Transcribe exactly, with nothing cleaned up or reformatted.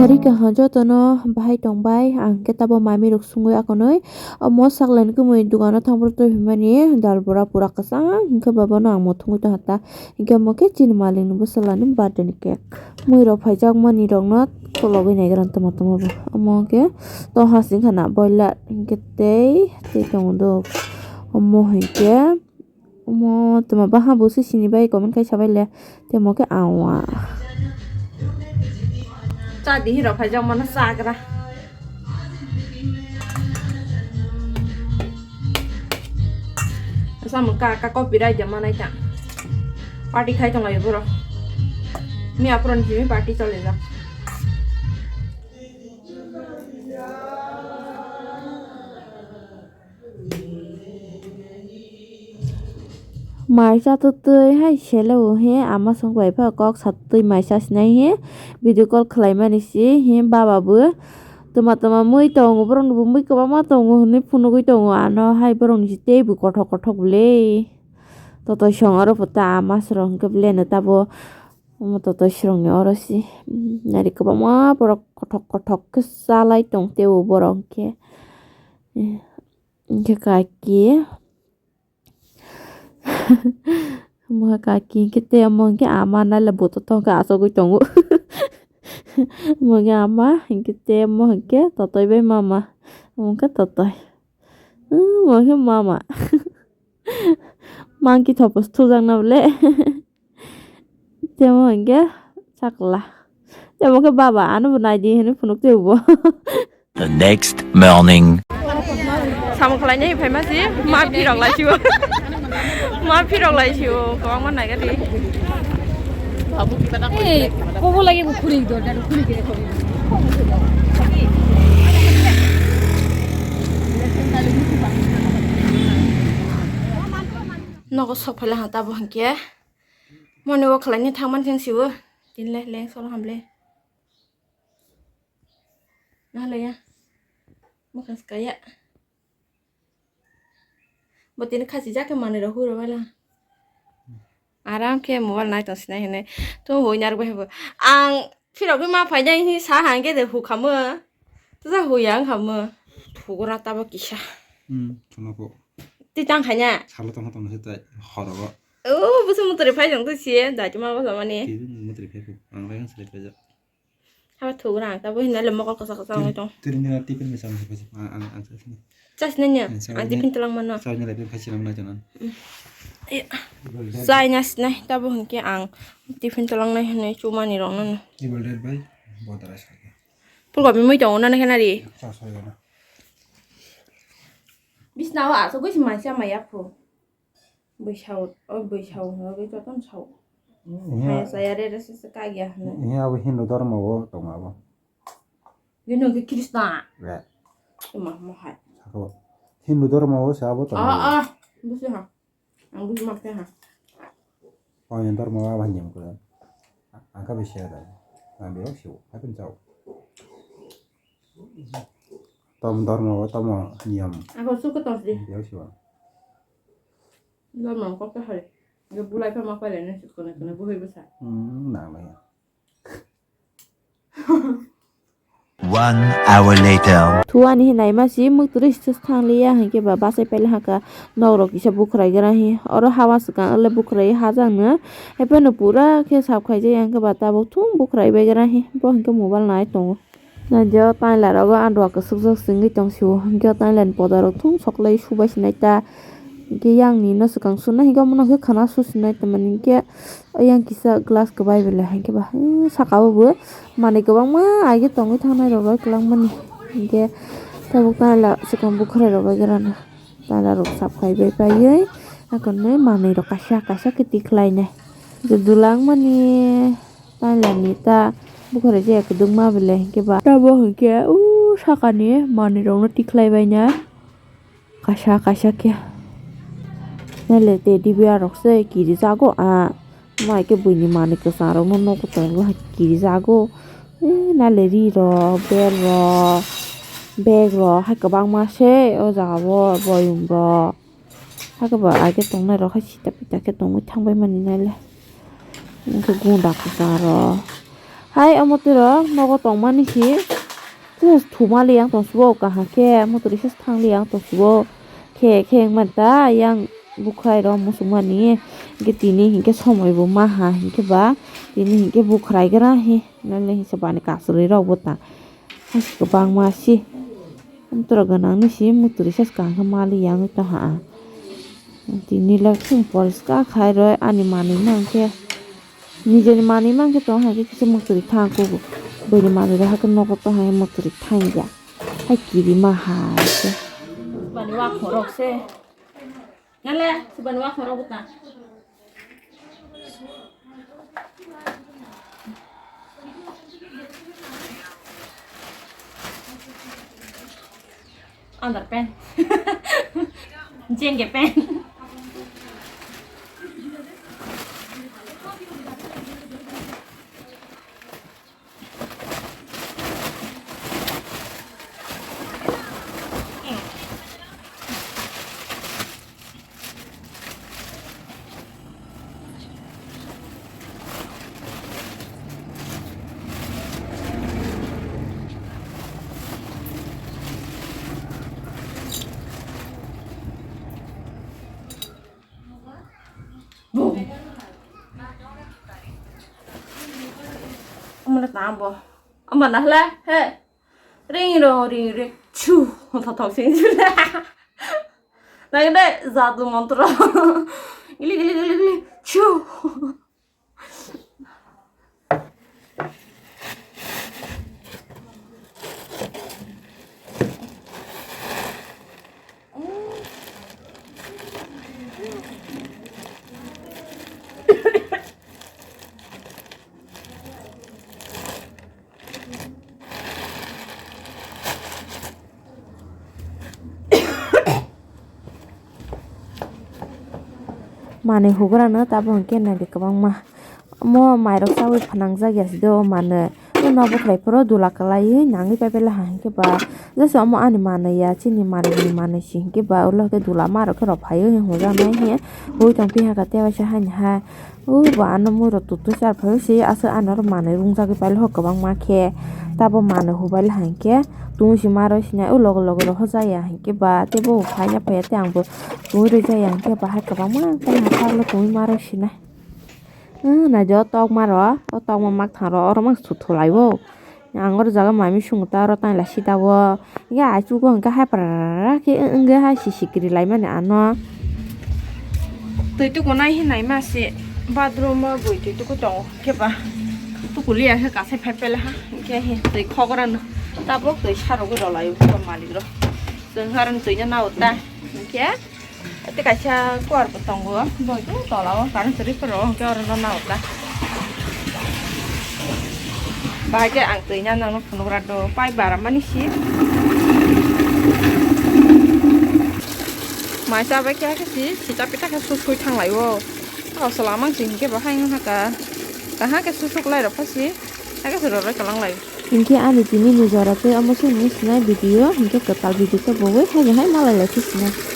Ari kaham jotono bahai tongbai, ang khe tabo mami rok sungwi akonoi. Omo saklen kumui dogano thangphuru twi hwnmani dal bora pura kwchang, hwnkhe ba bono ang muthungwi tongkha ta. Hwnkhe omo khe chini malikni bwswlani birthday ni cake. Mui rok phaijakmani rokno tologwi naigra tongma tongma bo. Omo khe to hasing khana boiler hwnkhe tei tei tongo do. Omo hwnkhe. Omo, toma baha bo se sini bai comment khai sabai le. Temo khe awa. Cha di hiro phai jang mano chagra. Asa mo ka, ka copyright de manai ta. Party khai tong lai boro. Mi apron jimi party chole ja. Mai cha twi twi hai sele o he ama song bai pha kok sa twi mai cha sinai he video call khlai mani si he baba bo toma toma mui tongo borok ni bo mui kwbangma tongo hinui phunugui tongo ano hai borok ni si tei bo kothok kothok le totoi song oro bo ta ama song hwnkhe bele no tabo omo totoi song ni oro si nari kwbangma borok kothok kothok khe chalai tong tei o borok hwnkhe. Hwnkhe kaki. Omo kaki hwnkhe tei omo hwnkhe ama naila boto tongkha achugwi tongo. Omo hwnkhe ama hwnkhe tei omo hwnkhe totoi bai mama. Omo hwnkhe totoi. Omo hwnkhe mama. Monkey thopos thujakna bole. Temo hwnkhe chakla. Temo khe baba, ano bo naidi hinwi phunuk tei bo. The next morning. Samung khlainai phaima si, ma phirok lai sio. Ma phirok lai sio, kwbangma naiga di. Ei, kobo lagi bo khuri dorja khuri khe. Nogo sok phaila ha tabo hwnkhe. Moni o khlaini thangmani thang sibo. Tinle leng solo hamle. Nahalaya. Mwkhang skaya. Bo tini khasi jak khe manwi rok hui rok bai la. Aram khe mobile nai tong sinai hinwi. Tung hui narwk bai bo. Ang phirok bai ma phai nai hinwi sa hang khe de hu khamu. Tusa hui yang khamu. Thugura tabo kisa. Hmm, thuna ko. Ti tang khanya. Salo tong tong se tai horogo. O, busu mutri phai jong tu siye, dai ma basa mani. Ti mutri phai ko. Ang lai sai phai ja. Haba thugra ang tabo hinna le mokol kasa kasa wngwi tong. Tiri nina tiffin mesa mesa phaisi. Ang, ang, ang sasini. Chasni nya? Ang sasini. Ang tiffin tulang mano. Sasini lai phaisi lang nai janan. Iya. Ibal dad. Chai na sinai tabo hwnkhe ang tiffin tulang nai hinwi chumani rok nano. Ibal dad bai bodara saka. Pulkopi mui tongo nana khe nari. Chas bai gana. Bisna o asugwi si maisa maya phu. Bwsao, o bwsao hwnwi jotono sao. Iya. Haya saya re re se se kagya hwnwi. Iya, abo Hindu dhormo o tongo abo. Bini hwnkhe Krishna. Re. Tuma mohai. Sako. Hindu dhormo o se abo tongo. Ah, ah. Busi ha. Ang busi ma khe ha. O Hindu dhormo o abo hanyam kula. Ang kha bisi ada. Ang biyok siu. Hapin sao. Tom dhormo o tomo niyam. Ako suka tos di. Biyok siu. Dormo kok ta hari. Ge bulai pa ma pale ne sut kone kone buhai bwsa. Hmm, nang lai. One hour later. Thuani hinai ma si mukturi sus thang liya hingke ba basai pele haka nok rok kisa bukhrai gra hi. Oro hawa swkang le bukhrai hajang no. Haipeno pura khe sap khai jai hingke ba tabuk thung bukhrai bai gra hi. Bo hingke mobile nai tongo. Naijak taila rogo andua kwchwk jak chwngwi tong sio, hwnkhe o taila ni poda rok thung soklai subai sinai ta, hwnkhe yang ni no swkang surnai hwnkhe omo no khe khana su sinai tongmani hwnkhe yang kisa glass kwbai belai hwnkhe ba saka o bo manwi kwbangma aigwi tongwi thangnai rok bai kwlangmani hwnkhe tabuk taila swkang bukhwrai rok bai rana taila rok sap khai bai paiwi akonwi manwi rok kaisa kaisa khe tikhlai nai je dulangmani. Tailani ta bukhare je kwdwkma belai hwnkhe ba. Tabo hwnkhe o sakani manwirokno tikhlai baina kaisa kaisa khe. Naile teddy bear rok se kirijago a. Omo hai khe buini manwi kwchang rokno nogo tongo hai kirijago. E naile ri rok, bel rok, bag rok hai kwbangma se o jaga o boyum rok. Hakhe ba aigwi tongnai rok hai sita pita khe tongwi thangbai mani naile. Hwnkhe gunda kwchang rok. Hai omo twi rok nogo tongmani si thuma li yang tong subo kaham khe motri se thang li yang tong subo khe khe wngmani ta yang bukhai rok muchung mani hwnkhe tini hwnkhe somoi bo maha hwnkhe ba tini hwnkhe bukhrai gra he nani hwnkhe bani kasulwi rok bo ta hai kwbangma si. Motro gwnangni si motri se kaham khe mali yangwi tongha ang. Tini le chwng poriskar khai roi ani manwi mankhe, nijeni manwi mankhe tong hai khe kisa motri thang kugo. Bwrwi manwi rok hakhe nogo tong hai motri thang ya. Hai kirima hai se. Bani wa khorok se. Nale, sibani wa khorok bwtang. Under pant. Jenge pant. Omo le tamo bo. Omo na hla he. Ring rong ring ring chu. Tho tho sing chu le. Nang de jadu montro. Gili gili gili gili chu. Manwi hugrano tabuk hwnkhe naibe kwbangma. Omo mairok chaui phnangjak ya side o manwi. O nobo khlai phuru dula kwlaiwi nangwi pai pai laha hinkhe ba. Jesa omo ani manwi ya, chini manwi ni manwi si hinkhe ba ulo khe dula ma rok khe rw phaio hinwi hwnjak nai hiya. Hui tong piha kha tei waisa haini hai. O ba ano mui rok tutu char phaio si aswk ano oro manwi rungjagwi pailokho kwbangma khe. Tabo manwi hubai laha hinkhe tungui si ma rw sinai o loge loge rw hojaya hinkhe ba tei bo phaiya phaiya tei ang bo tungui rwjaya hinkhe bahai kwbangma tei haphar le tungui ma rw sinai. Naidi o tokma rok, o tokma makthang rok oro mang suthu lai o. Ang oro jaga mai misung ta oro tang lai sida o. Hinkhe aichugo hinkhe hai prak khe wngwi hai si sikiri lai mani ano. Twi tukunai hinwi ma se bathroom o bui twi tuku tongo khe ba. Tukuliya khe kasai phai pele ha. Hinkhe hi twi khok rano tabuk twi sarogwi rw lai o malik rok. Chwng harang twi no nao ta. Hinkhe. Tei kaisa kuar bo tongo, boi tong tola o, current kwrwi phano hwnkhe oro no nao ta. Bahai khe ang twi nang nang no phunuk rw do, pipe bara mani si. Mai cha bai khe si, sita pita khe su sui thang lai o. O sola mang si hinkhe bahai wng kha, kaham khe su suk lai rw pha si, hakhe se rw rw kwlang lai o. Hinkhe ani tini ni jora tei omo se wngwi sinai video, hinkhe kwtal video khe bo ui hai bai hai malai lai khe sinai.